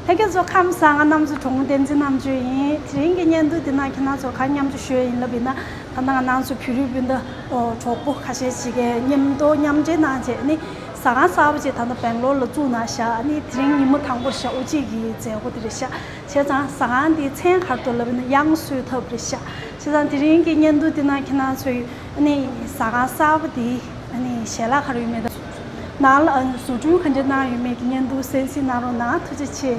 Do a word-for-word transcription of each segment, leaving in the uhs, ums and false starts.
ལྷན་རྒྱས་ཚོ་ཁམས་བཟང་། ང་རྣམ་ཚོའི་གྲོགས་མོ་བསྟན་འཛིན་རྣམ་དཔྱོད་ཡིན། དེ་རིང་གི་བརྙན་ཐུང་འདི་ནང་ཁྱེད་རང་ཚོ་ག་མཉམ་དུ་ཞུ་ཡ་ཡིན་ལབ་ཡིན་ན། ད་ལྟ་ང་རང་ཚོ་བོད་རིགས་སྤུན་ཟླ་གྲོགས་པོ་ཁ་ཤས་ཅིག་གིས་མཉམ་དུ་མཉམ་འབྲེལ་གནང་བྱས་ནི་ཟ་ཁང་གསར་པ་ཅིག་ད་ལྟ་སྦེང་ལོར་ལ་བཙུགས་གནང་ཤག་ནི་དེ་རིང་ཉིན་མོ་དང་པོ་ཤག་དབུ་འབྱེད་ཀྱི་མཛད་སྒོ་དེ་རེད་ཤག་བྱས་ཙང་ཟ་ཁང་འདིའི་མཚན་ག་རེ་འདུག་ལབ་ན་དབྱངས་གསོལ་ཐབ་རེད་ཤག་བྱས་ཙང་དེ་རིང་གི་བརྙན་ཐུང་འདི་ནང་ཁྱེད་རང་ཚོས་ནི་ཟ་ཁང་གསར་པ་འདི་ནི་ཞལ་ལག་ག་རེ་ཡོད་མེད་དང་ནང་ལ་བཟོ་སྐྲུན་ག་འདྲ་གནང་ཡོད་མེད་ཀྱི་བརྙན་ཐུང་གསན་གཟིགས་གནང་རོགས་གནང་། ཐུགས་རྗེ་ཆེ།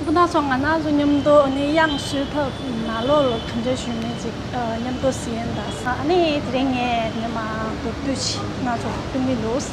སྤུན་ཟླ་ཚོ་ང་རང་ཚོ་མཉམ་དུ་ནི་དབྱངས་གསོལ་ཐབ་ནང་ལོགས་ལ་གང་འདྲ་ཞུ་མིན་ཅིག་མཉམ་དུ་གཟིགས་ཡིན་ད། ཨ་ནི་དེ་རིང་ངས་ནི་མ་མདོར་བསྡུས་ཤིག་ང་ཚོ་སྟོན་གྱི་འདུག་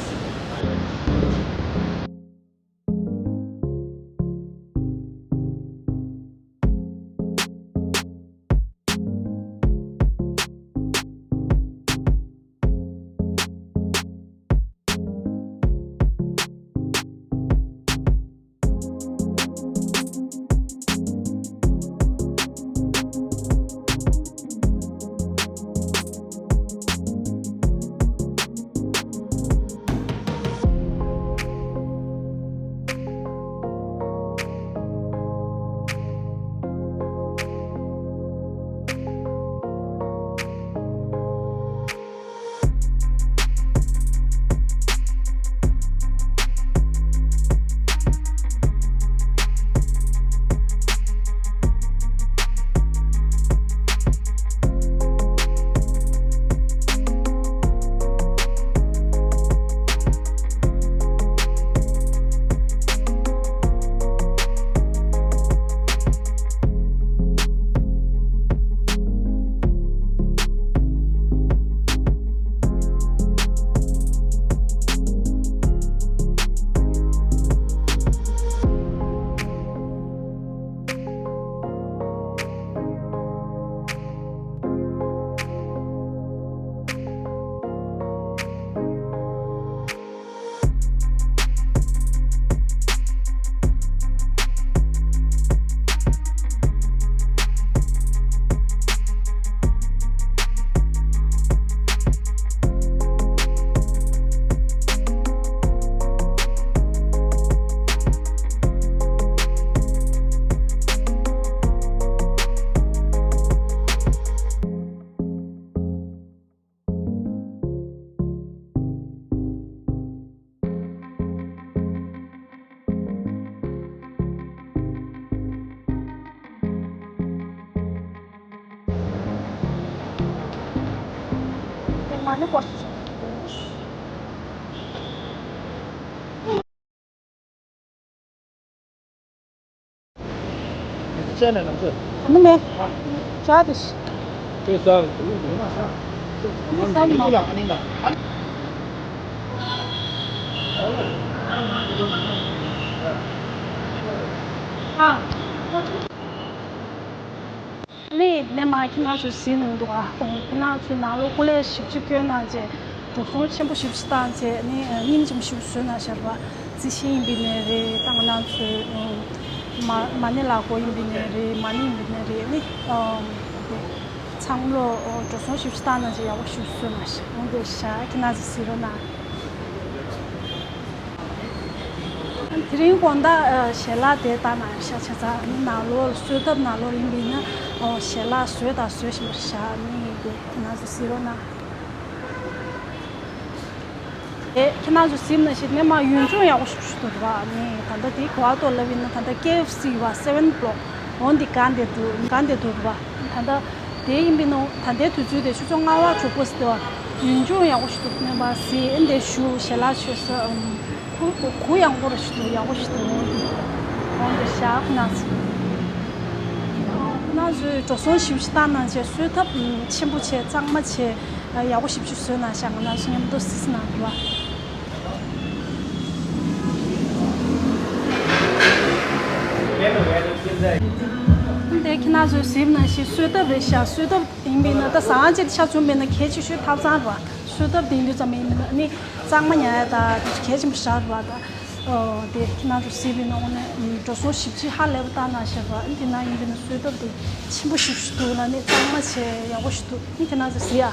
ནི་མེད། ཇ་དེ་ཤི། ནི་ནས་མ་ཁྱེད་རང་ཚོ་ཟིན་འདུག་ཨ། ཁྱེད་རང་ཚོའི་ནང་ལོ་སྐུ་ལས་ཞིབ་ཅིག་སྐྱོན་གནང་རྗེས་འགྲོ་སོང་ཆེན་པོ་ཞིབ་ཅིག་བཏང་རྗེས་ནི་སྙིང་རྗེ་མོ་ཞིག་བཟོས་གནང་ཤར་བ། རྩི་ཤིང་ཡིན་པའི་ནས་རེད། ད་ང་རང་ཚོའི་མ་མ་ཎི་ལག་མགོ་ཡིན་པའི་ནས་རེད། མ་ཎི་ཡིན་པའི་ནས་རེད། ནི་དེ་ཚང་མ་ལོ་འགྲོ་སོང་ཞིབ་ཅིག་བཏང་གནང་རྗེས་ཡག་པོ་ཞིག་བཟོས་གནང་ཤར། འོང་དེ་ཤ་ཁྱེད་རང་ཚོ་ཟིན་རོགས་གནང་། དེ་རིང་དགོང་དག་ཞལ་ལག་དེ་ལྟ་ན་ཤ་ཆ་ཚ་ནང་ལོགས་གསོལ་ཐབ་ནང་ལོགས་ཡིན་པས་ན་ཞལ་ལག་བཟོས་དང་བཟོ་བཞིན་པར་བཞག་ནི་ཡིན་པས་ང་ཚོ་གཟིགས་རོགས་གནང་། དེ་ཁྱེད་རང་ཚོ་གཟིགས་ན་ཤེས་ནས་མ་ཡུལ་ལྗོངས་ཡག་པོ་ཞིག་ཞིག་འདུག་ར། ནི་ད་ལྟ་དེ་ག་བ་ཏོ་ལབ་ཡིན་ན་ད་ལྟ་ཀེ་ཨེཕ་སི་ཡོད་པ་སེ་ཝེན་བྷི་ལོག་འོ་འདི་ག་འདི་འདུག་ག་འདི་འདུག་ར། ད་ལྟ་དེ་ཡིན་པའི་ནང་ད་ལྟའི་དུས་ཚོད་དེ་ཆུ་ཚོད་ལྔ་པ་དྲུག་པ་ཟེར་བ་ཡུལ་ལྗོངས་ཡག་པོ་ཞིག་འདུག་ནས་པ་ཟེར་ཨེ་འདི་ཞུ་ཞལ་ལག་མཆོད་ས་གུ་གུ་ཡངས་པོ་ར་ཞིག་འདུག་ཡག་པོ་ཞིག་འདུག་འོང་དེ་ཞག་ན་ཚོད་ན་ཚོད་འགྲོ་སོང་ཞིབ་ཞིབ་བཏང་གནང་བྱས་གསོལ་ཐབ་ཆེན་པོ་བྱས་གཙང་མ་བྱས་ཡག་པོ་ཞིབ་ཞིབ་བཟོས་གནང་ཤག་ང་ཚོ་མཉམ་དུ་གཟིགས་གནང་དགོས་པ། འདི་ཁྱེད་རང་ཚོས་གཟིགས་ན་ཤེས་གསོལ་ཐབ་རེད་ཤག་གསོལ་ཐབ་ཡིན་པས་ན་ད་ཟ་ཁང་ཅིག་ཏུ་ཆ་མཚོན་པས་ན་གལ་ཆེ་ཤོས་ཐབ་ཚང་རེད་བ། གསོལ་ཐབ་དེ་ཡིན་དུས་ཙམ་ཡིན་པས་ན་ནི་གཙང་མ་ཉར་ཡ་ད་དེ་གལ་ཆེན་པོ་ཞིག་རེད་བ་ད། ཨོ་དེ་ཁྱེད་རང་ཚོ་གཟིགས་པའི་ནང་ནས་འགྲོ་སོང་ཞིབ་ཅིག་ཧ་ལས་པ་བཏང་གནང་ཤག་རེད་བ། དེ་ན་ཡིན་པས་ན་གསོལ་ཐབ་དེ་ཆེན་པོ་ཞིག་ཞིག་འདུག་ལ་ནི་གཙང་མ་བྱས་ཡག་པོ་ཞིག་འདུག་ཁྱེད་རང་ཚོ་གཟིགས་ཡ།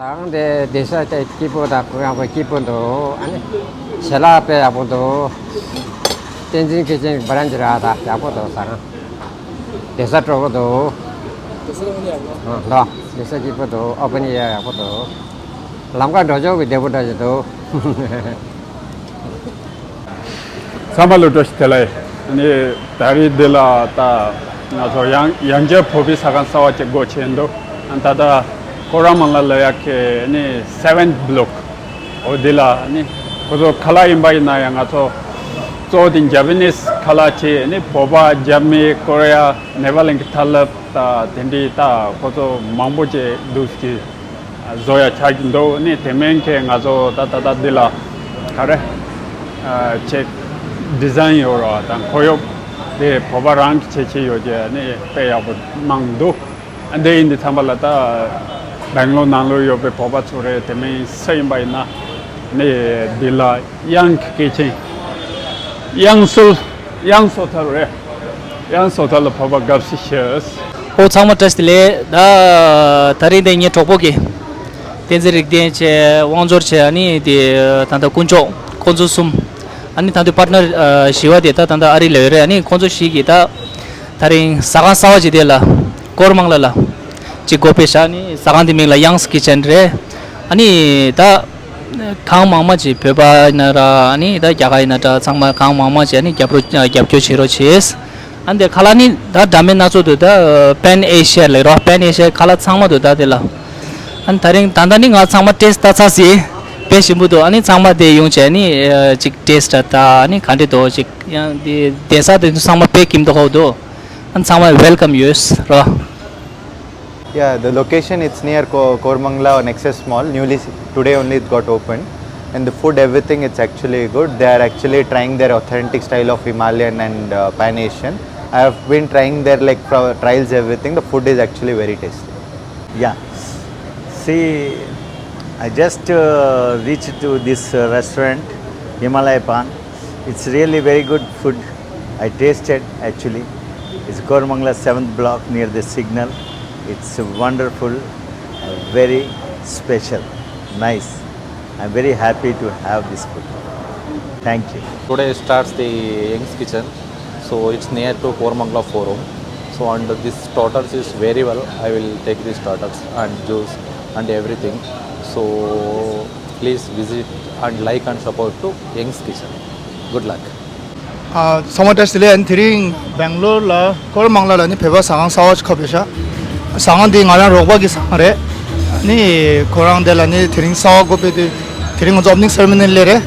ཟ་ཁང་དེ་བསྡད་ས་དེ་སྐྱིད་པོ་དང་གུ་ཡངས་པོ་སྐྱིད་པོ་འདུག་ཨ་ནི་ཞལ་ལག་དཔེ་ཡག་པོ་འདུག་བསྟན་འཛིན་སྐྱིད་ཅན་བ་རན་ཇི་ར་དང་ཡག་པོ་འདུག་ཟ་ཁང་བསྡད་ས་སྤྲོ་པོ་འདུག་བསྡད་ས་ཡང་ཡག་པོ། ཨ་འདུག་བསྡད་ས་སྐྱིད་པོ་འདུག་ཨོ་པན་ཨེ་ཡར་ཡག་པོ་འདུག་ལམ་ཁ་འགྲོ་ཕྱོགས་ཀྱི་བདེ་པོ་འདྲ་ཞིག་འདུག་ཚང་མ་ལ་བཀྲ་ཤིས་བདེ་ལེགས། ཨ་ནི་ད་རེས་འདི་ལ་ད་ང་ཚོ་ཡང་ཡང་བསྐྱར་བོད་པའི་ཟ་ཁང་གསར་པ་ཅིག་སྒོ་ཕྱེ་འདུག་ད་ལྟ་ཀོ་ར་མ་ལ་ལ་ཡ་ཁེ་ནི་སེ་ཝེན་བྷི་ལོག་འོ་འདི་ལ་ནི་ཁོ་ཚོ་ཁ་ལག་ཡིན་པ་ཡིན་ན་ཡང་ང་ཚོ་གཙོ་བོ་དེ་ཇ་པ་ནིས་ཁ་ལག་བྱས་ནི་བོད་པ་རྒྱ་མི་ཀོ་རི་ཡ་ནེ་པ་ལི་གི་ཐབ་ལབ་ད་དེ་འདྲའི་ད་ཁོ་ཚོ་མང་པོ་ཅིག་འདུག་ཅིག་བཟོ་ཡ་ཆགས་ཀྱི་འདུག་ནི་དེ་མིན་ཁེ་ང་ཚོ་ད་ད་ད་འདི་ལ་ག་རེ་ཨ་ཅིག་ ཌི་ཛའིན་ཡོད་ར་དང་ཁོར་ཡུག་དེ་བོད་པ་རང་གི་ཁྱད་ཆོས་ཡོད་ཀྱི་ནི་དཔེ་ཡག་པོ་གནང་འདུག་འདི་ཡིན་དུས་ཙམ་པ་ལ་ད་སྦེང་ལོར་ནང་ལོགས་ཡོད་པའི་བོད་པ་ཚོ་རེད། དེ་མིན་སུ་ཡིན་པ་ཡིན་ན་ནི་འདི་ལ་དབྱངས་ཀྱི་སྐད་ཆེན། དབྱངས་གསོལ། དབྱངས་གསོལ་ཐབས་རེད། དབྱངས་གསོལ་ཐབས་ལ་བོད་པ་དགའ་བསུ་ཞུ། ཨོ་ཚང་མ་བཀྲ་ཤིས་བདེ་ལེགས། ད་ད་རིང་དེ་ངའི་གྲོགས་པོ་གི་བསྟན་འཛིན་རིག་ལྡན་བྱས། དབང་འབྱོར་བྱས། ཨ་ནི་དེ་ད་ལྟ་དཀོན་མཆོག་ཁོང་ཚོ་གསུམ། ཨ་ནི་ད་ལྟ་པར་ཊི་ནར་བཞི་བ་དེ་ད་ད་ལྟ་ཨ་རི་ལ་ཡོད་རེད། ཨ་ནི་ཁོང་ཚོ་བཞི་གིས་ད་ད་རིང་ཟ་ཁང་གསར་བ་ཅིག་དེ་ལ་ཀོར་མང་ལ་ལ་ཅིག་སྒོ་ཕྱེ་ཤག་ཨ་ནི་ཟ་ཁང་དེ་མིང་ལ་དབྱངས་ཀི་ཅན་རེད། ཨ་ནི་ད་གང་མང་མང་ཅིག་བོད་པ་ཡིན་ན་ར། ཨ་ནི་ད་རྒྱ་གར་ཡིན་ན་འདྲ། ཚང་མ་གང་མང་མང་ཅིག་ཨ་ནི་རྒྱབ་རོགས་རྒྱབ་སྐྱོར་བྱེད་རོགས་བྱེད། ཨ་ནི་དེ་ཁ་ལག་ནི་ད་འདྲ་མིན་སྣ་ཚོགས་འདུག་ད་པན་ཨེ་ཤི་ཡ་ལབ་རོགས། པན་ཨེ་ཤི་ཡ་ཁ་ལག་ཚང་མ་འདུག་ད་དེ་ལ། ཨ་ནི་ད་རིང་ད་ལྟ་ནི་ང་ཚང་མ་ཊེ་སི་ཊི་ལྟ་ཚར་ཟིན། དཔེ་ཞིམ་པོ་འདུག་ཨ་ནི་ཚང་མ་དེ་ཡོང་བྱས་ནི་ཨ་ཅིག་ཊེ་སི་ཊི་ལྟ། ཨ་ནི་ག་འདྲ་འདུག་ཅིག་ཡང་དེ་གདན་ས་དེ་ཚོ་ཚང་མ་དཔེ་ཁྱིམ་དུ་ཧོབ་འདུག་ཨ་ནི་ཚང་མ་ཝེལ་ཀམ་ཡོད་རོགས། Yeah, the location, it's near Ko- Koramangala on Access Mall, newly, today only it got opened. And the food, everything, it's actually good. They are actually trying their authentic style of Himalayan and uh, Pan Asian. I have been trying their like fr- trials, everything. The food is actually very tasty. Yeah. See, I just uh, reached to this uh, restaurant, Himalaya Pan. It's really very good food. I tasted actually. It's Koramangala seventh block near the signal. It's wonderful, very special, nice. I'm very happy to have this food. Thank you. Today starts the Young's Kitchen. So it's near to Koramangala Forum. So and this starters is very well. I will take these starters and juice and everything. So please visit and like and support to Young's Kitchen. Good luck. ཨ་ཚང་མ་བཀྲ་ཤིས་བདེ་ལེགས། དེ་རིང་སྦེང་ལོར་ལ་ཀོར་མང་ལ་ལ་ནི་བོད་པ་ཟ་ཁང་གསར་བ་ཞིག་ཁ་ཕྱེ་ཤག་ཟ་ཁང་འདི་ང་རང་རོགས་པ་གི་ཟ་ཁང་རེད། ནི་ཁོ་རང་དེ་ལ་ནི་དེ་རིང་གསར་བ་སྒོ་ཕྱེ་དུས་དེ་རིང་ང་ཚོ་ཨོ་པ་ནིང་སེ་རེ་མོ་ནི་སླེབས་རེད།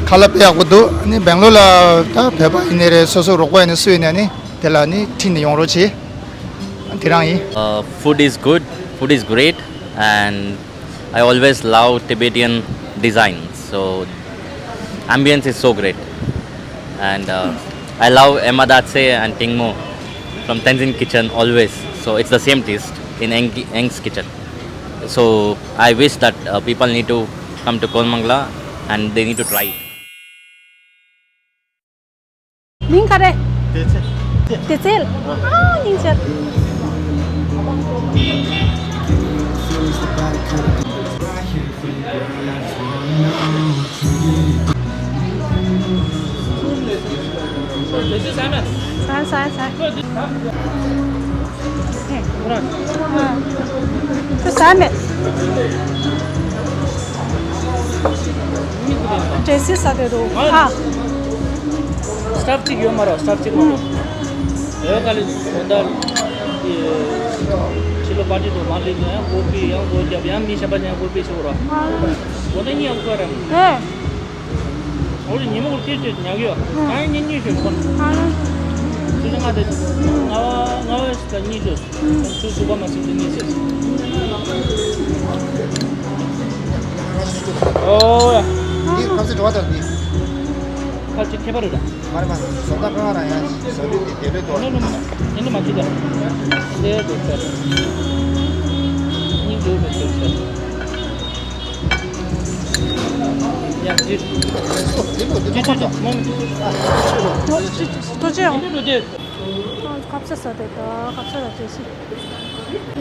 ཁ་ལག་དཔེ་ཡག་པོ་འདུག་ནི་སྦེང་ལོར་ལ་ད་བོད་པ་ཡིན་ནའི་རེད། སོ་སོ་རོགས་པ་ཡིན་ནའི་སུ་ཡིན་ནའི་ནི་དེ་ལ་ནི་ཁྲིད་ནས་ཡོང་རོགས་བྱེད། དེ་རང་ཡིན། Uh, food is good, food is great, and I always love Tibetan design. So, ambience is so great. And uh, I love Ema Datse and Tingmo from Tenzin Kitchen always. So, it's the same taste in Eng- Eng's Kitchen. So, I wish that uh, people need to come to Koramangala and they need to try it. མིང་ག་རེ། བདེ་ཚེ། བདེ་ཚེ། ཨ་སྙིང་རྗེ། ཟ་ཟ་ཟ། ཁྱོད་ཟ་མེད། འདྲེ་སི་ཟ་དེ་རུ་ཨ། སྟབས་གཅིག་ཡོད་མ་རེད། སྟབས་གཅིག་མ་རེད། ཨེ་ག་ལེ་དགོང་དག་ཕྱི་ལོ་པར་ཊི་དུ་མ་ལི་ཡང་སྒོར་པི་ཡང་སྒོར་རྒྱབ་ཡང་མི་གཞན་པ་ཡང་སྒོར་པི་ཞུ་ར། དགོང་དག་གཉིས་ཡང་ཁོ་ར། ཨོ་རེ་ཉི་མ་གུར་ཏི་ཏི་ཉག་ཡོད། ཨ། ད་ཡང་ཉིན་གཉིས་ཤོད་ཁོ། ཨ། ཚོད་ལྔ་དེ། ལྔ་བ་ལྔ་བ་ཞིག་ལ་གཉིས་ཤོད། ཚོད་དྲུག་པ་མ་ཟིན་དུ་གཉིས་ཤོད། ཨོ་ཡ། འདི་ཁ་ཟས་འགྲོ་བ་དང་འདི། ཁ་ཅིག་ཁྱད་པར་རེད། མ་རེད་མ་རེད། བཟོ་ལྟ་ཕལ་བ་རང་ཡང་བཟོ་ལུགས་འདི་དེ་ལོས་དོ། ནོ་ནོ་ནོ། དེ་ནི་མ་ཅིག་ད། དེ་དོ་ཆ། སྙིང་རྗེ་བའི་དོ་ཆ། ཡ། ཅི། ཅི་ཅི་ཅི། མོ་མི་ཅི་ཅི། ཏོ་ཅི་ཡང་། ཏོ་ཅི། ཁ་ཟས་ཟ་དེ་ད་ཁ་ཟས་ཟ་དེ་ཅི།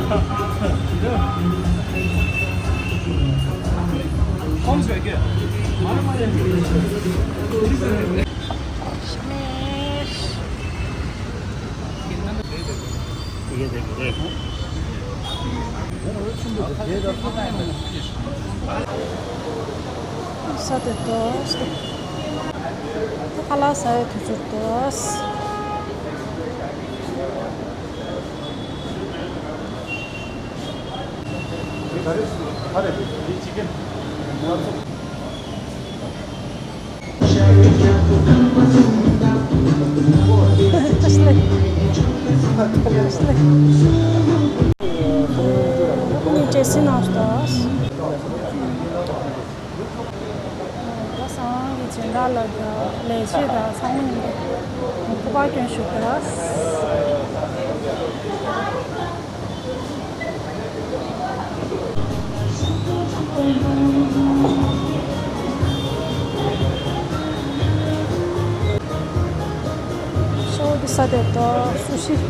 ས་དེ་ཏོ། ཁ་ལག་ཟ་ཡའི་དུས་ཚོད་ཏོ། ཅེས་སི་ནང་ལྟོས། ད་སང་གི་སྦྱིན་བདག་ལ་ལས་བྱེད་དང་ཚང་མ་ཉིན་ཐོ་པ་སྐྱོན་ཞུ་དགོས། ཤོག་གི་ས་དེ་ཏོ་སུ་ཤི།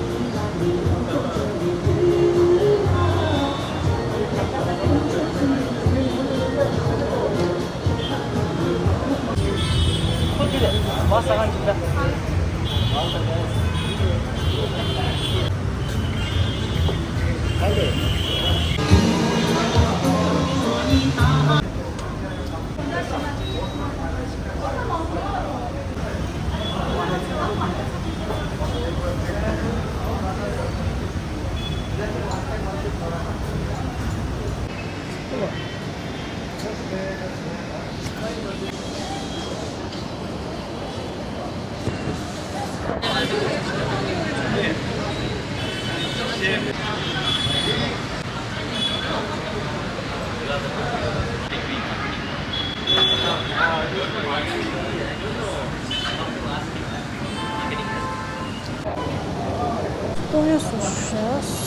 ཏོག་དབྱིབས་སུ་ཤོག་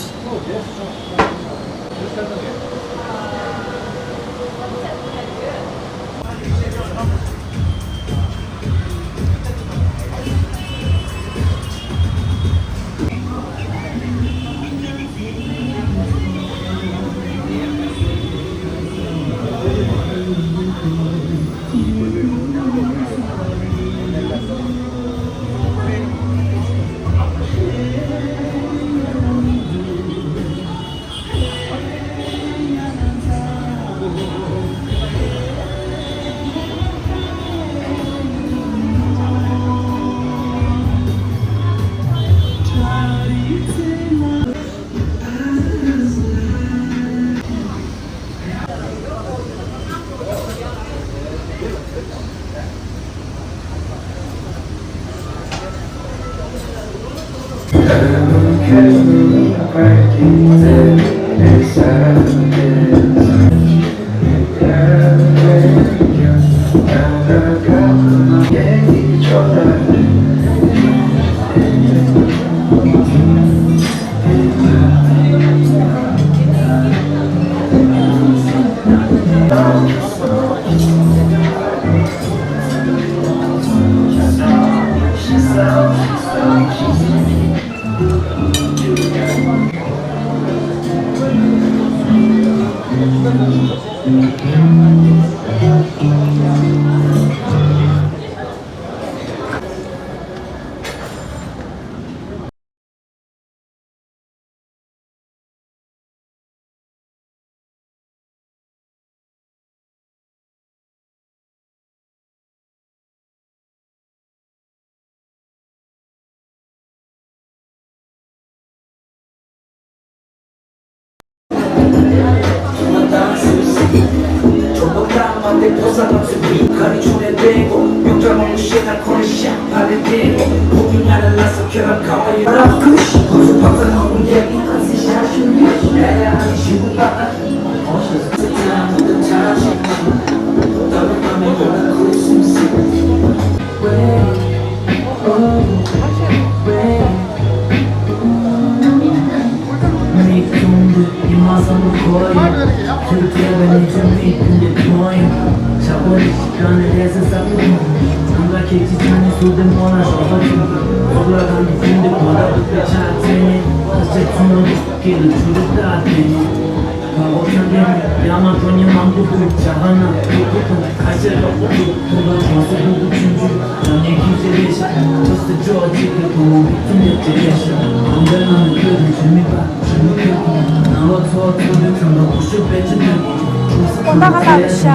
དགོང་དག་ཁ་ལག་ཤ་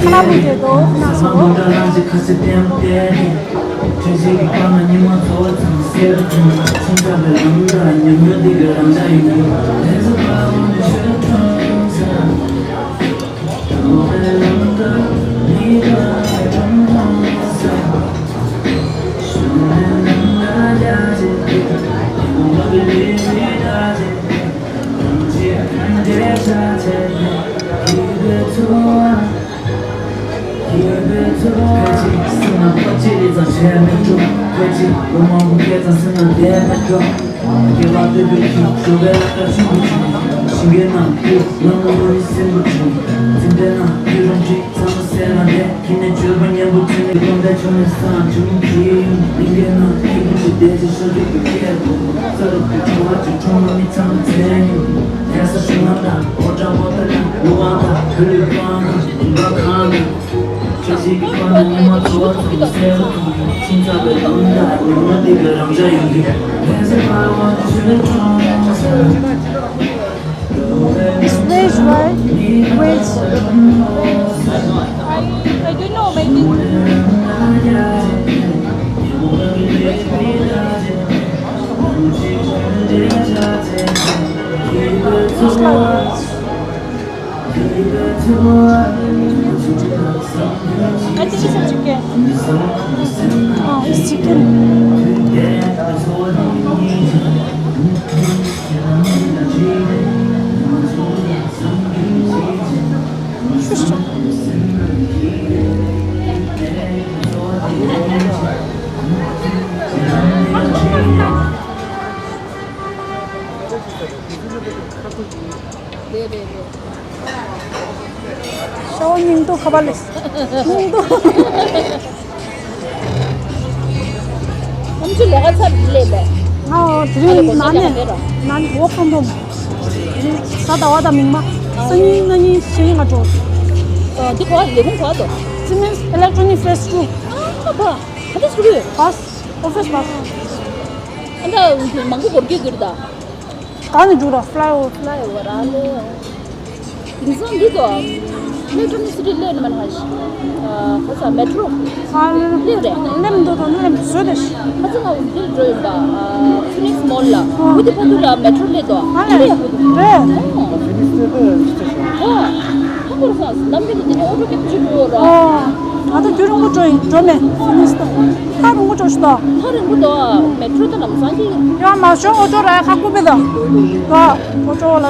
ཁ་ལག་བུ་དེ་དོ་ཁ་སོ། It's veg, right? Veg. I, I don't know, maybe. Looks like veg. I think it's a chicken. Oh, it's chicken. རེད་རེད་རེད། ཤ་བོ་སྙིང་སྡུག་ཁ་པར་ལས་སྙིང་སྡུག་ཨམ་ཆི་ལས་ཀ་ཚར་སླེབས་པས། ང་དེ་རིང་ནང་ནས་ནང་ནས་འོ་ཁོང་དུ་གཟའ་ཟླ་བ་དང་མིག་དམར་སང་ཉིན་གནངས་ཉིན་ཤེས་ཡིན་ང་འགྲོ། འདི་གོ་བ་ལས་ཁུངས་གོ་བ་དོ། ཙི་མིན་ཨི་ལེག་ཊོ་ནིག་ཕེ་སི་ཊུ། ཨ་ཕ་ག་འདྲ་ཞུ་གི་ཡོད། བྷ་སི་ཨོ་ཕི་སི་བྷ་སི། ཨ་ད་མང་པོ་འགོར་གྱི་གི་རེད་ད། གང་ནས་འགྲོ་ར་ཕ་ལའི་ཨོ་ཕ་ལའི་ཨོ་ཝར་ཨ་ལེ། དེང་སང་འདི་དོ། ཨ་ལེག་ཊོ་ནིག་སི་ཊི་སླེབས་ནི་མ་ན་ཧ་ཤི། ཁ་ས་མེ་ཊོ་རོ། ཨ་ལེ། སླེབས་རེད། སླེབས་འདུག་དོ་སླེབས་བཟོས་ཏེ་ཤི། ཁ་ས་ང་འོ་འདིར་འགྲོ་ཡིན་པ། ཨ་ཕི་ནིག་སི་མོལ་ལ། ཨ་འོ་དེ་ཕ་ཐུར་ལ་མེ་ཊོ་རོ་སླེབས་དོ། ཨ་ལེ། སླེབས་ཡག་པོ་འདུག་རེད། ཨ་ཕི་ནིག་སི་སླེབས་དོ་ཤི་ཤི། ཨ་ཁ་པར་ས་ནམ་རྒྱུན་དེ་ནས་ཨོ་ཊོ་ཀེབ་ཅིག་འགྲོ་ཡོད་ར། ཨ་ད་རྒྱུན་རིང་པོ་འགྲོ་ཡིན་འགྲོ་མེད་ཕི་ནིག་སི་དང་། ད་རིང་པོ་འགྲོ་ཤི་དོ། ད་རིང་པོ་དོ། མེ་ཊོ་རོ་ད་ལམ་སང་གི། ཡང་མ་ཤོང་ཨོ་ཊོ་ར་ཁ་ཀུ་པེ་དང་། ཨོ་ཊོ་ལ།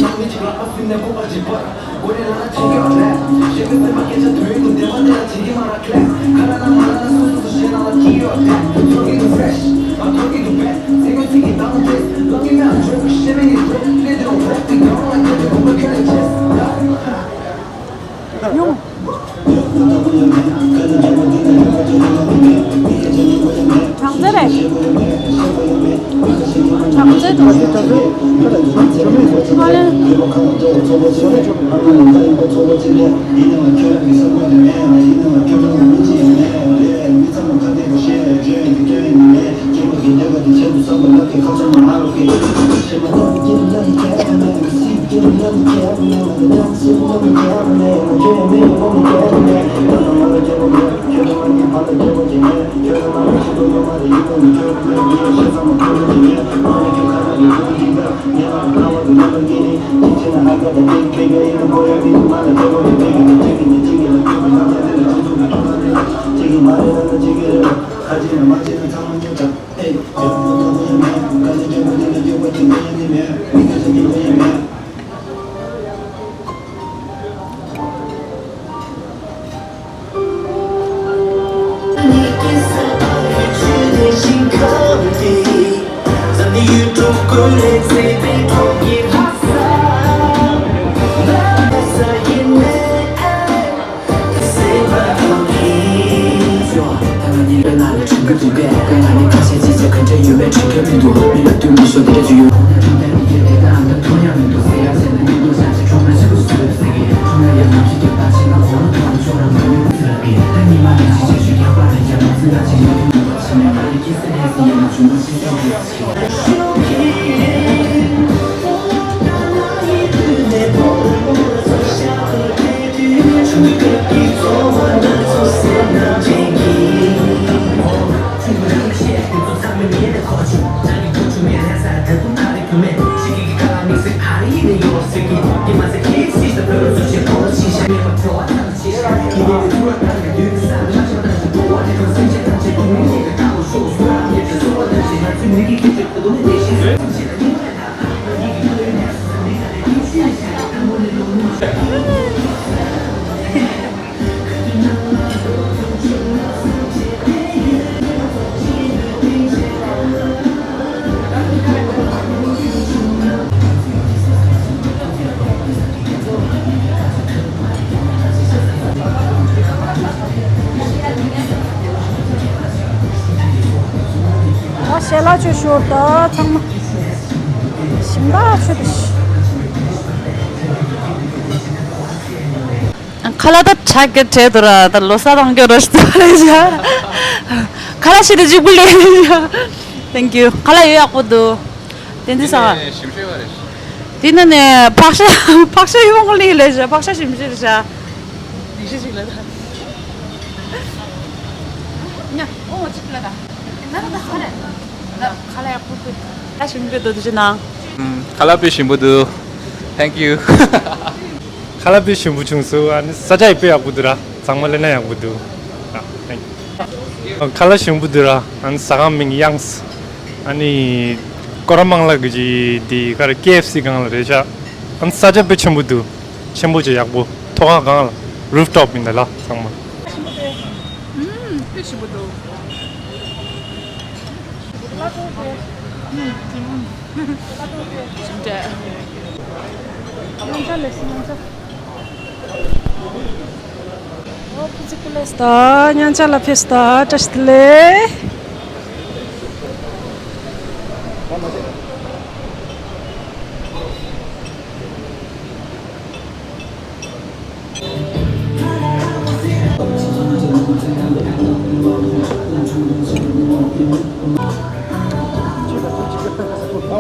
གྲངས་ཚད་རེད། གྲངས་ཚད་དང་། ཨ་ལེ། ཨ་ཞལ་ལག་མཆོད་ཞོར་དུ་ཚང་མ་ཞིམ་པ་མཆོད་དུ་ཤི། ཁ་ལག་ད་ཆ་གི་བྲལ་འདུག་ར། ད་ལོ་གསར་དང་གི་རོ་ཤི་ད་རེད་ཤག་ཁ་ལག་ཤི་ད་གཅིག་པུ་ལས་རེད་ཤག Thank you. ཁ་ལག་ཡོད་ཡག་པོ་འདུག་དེ་འདི་ས། ཞིམ་ཤོས་བ་རེད། དེ་ནི་ནས་ཕག་ཤ་ཕག་ཤ་ཡོང་གི་ལས་ལས་ཤག་ཕག་ཤ་ཞིམ་ཤོས་རེད་ཤག་ཞིག་ལ་ད། ཉ་ཨོ་ཅིག་ལ་ད། ན་ད་ཧ་རེ། ད་ཁ་ལག་ཡག་པོ་ཁུ། ད་ཞིམ་པོ་འདུག་དེ་ནང་། ཁ་ལག་དཔེ་ཞིམ་པོ་འདུག Thank you. ཁ་ལག་དཔེ་ཞིམ་པོ་བྱུང་སོང་། ཨ་ནི་ས་ཆ་ཡི་དཔེ་ཡག་པོ་འདུག་ར། ཚང་མ་ལས་ན་ཡག་པོ་འདུག་ཨ། Thank you. ཁ་ལག་ཞིམ་པོ་འདུག་ར། ཨ་ནི་ཟ་ཁང་མིང་དབྱངས། ཨ་ནི་ཀོ་ར་མང་ལ་གི་ཅི་དེ་ག་རེ་ཀེ་ཨེཕ་སི་སྒང་ལ་རེད་ཤག་ཨ་ནི་ས་ཆ་དཔེ་ཆེན་པོ་འདུག་ཆེན་པོ་ཅིག་ཡག་པོ། ཐོག་ཁ་སྒང་ལ་རུབ་ཊོབ་ཡིན་ད་ལ་ཚང་མ། ཨུམ། དཔེ་ཞིམ་པོ་འདུག་ཞིམ་ཏེ། ཡང་ཆ་ལེགས་སོ་ཡང་ཆ། ཨོ་ཕི་ཚི་ཀུ་ལེ་སྟ་ཉང་ཆ་ལ་ཕེ་སྟ་བཀྲ་ཤིས་བདེ་ལེགས།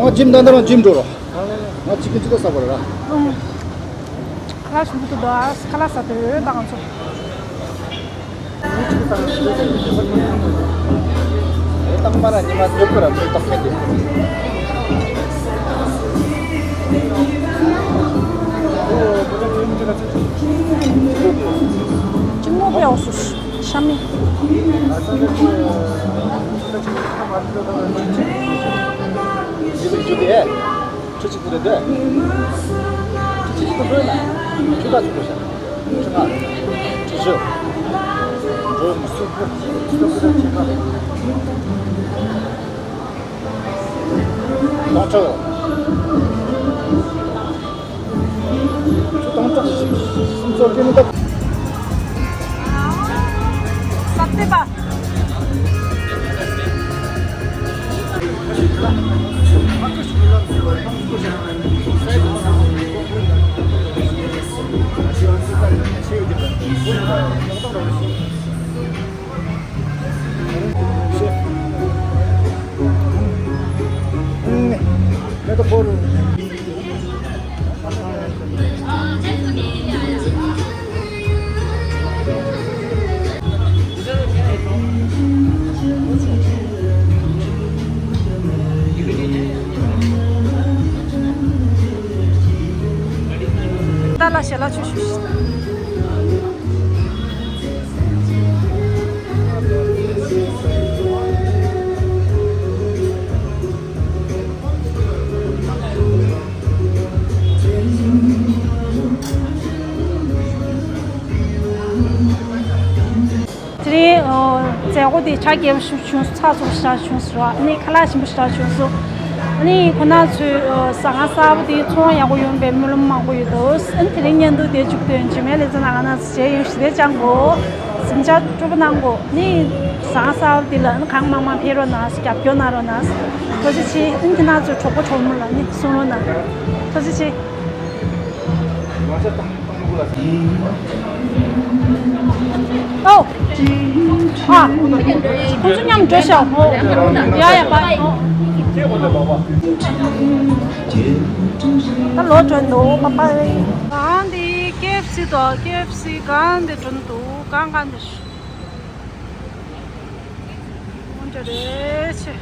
ང་ཇིམ་ད་ལྟ་རང་ཇིམ་འགྲོ་རོགས། ང་གཅིག་གིས་གཅིག་ལ་ཟ་བར་ར། ཁ་ལག་ཞིམ་པོ་འདུག་ཁ་ལག་ཟ་དུས་ད་ང་ཚོ། རྟག་པར་ཉི་མ་ཉོབ་ཀྱི་ར་མི་རྟག་མཁན་དེ། གཅིག་མོ་པའི་འོག་སུ་ཤ་མི། ཇུ་ཇུ་དེ། ཁྱོད་ཅིག་ཏུ་རེད་དེ། ད་ལ་ཞལ་ལག་མཆོད་ཞུ། དེ་རིང་ཨོ་མཛད་སྒོ་དེ་ཆ་རྒྱས་པོ་ཞིག་བྱུང་སོང་། ཚགས་ཚུད་པོ་ཞིག་བྱུང་སོང་ར། ཨ་ནི་ཁ་ལག་ཞིམ་པོ་ཞིག་བྱུང་སོང་། ཨ་ནི་ཁོ་ན་ཚོས་ཨོ་ཟ་ཁང་གསར་པ་དེ་ཚོང་ཡག་པོ་ཡོང་བའི་སྨོན་ལམ་མང་པོ་ཡོད་འདུག་ཨ་ནི་དེ་རིང་བརྙན་ཐུང་དེ་མཇུག་སྡོད་རྗེས་མའི་ལེ་ཚན་ནང་ང་ཚོ་མཇལ་ཡོང་། ཞི་བདེ་ཅང་གོ། གཟིམ་འཇག་སྤྲོ་པོ་གནང་གོ། ཨ་ནི་ཟ་ཁང་གསར་པ་དེ་ལ་ཨ་ནི་གང་མང་མང་ཕེབས་རོགས་གནང་། རྒྱབ་སྐྱོར་གནང་རོགས་གནང་། ཐུགས་རྗེ་ཆེ། ཨ་ནི་དེ་ན་ཚོ་གྲོགས་པོ་གྲོགས་མོ་ལ་ཨ་ནི་གསུང་རོགས་གནང་། ཐུགས་རྗེ་ཆེ། ཨོ། ཨ། ཁོང་ཚོ་མཉམ་འགྲོ་ཤག་ཨོ། ཡ་ཡ་པ། ཨོ། ད་ལོག་འགྲོ་འདུག་པ་པ། གང་འདི་ཀེ་ཨེཕ་སི་དང་། ཀེ་ཨེཕ་སི་གང་འདི་འགྲོ་འདུག་གང་གང་འདི། འོ་འདྲ་རེད་ཆེ།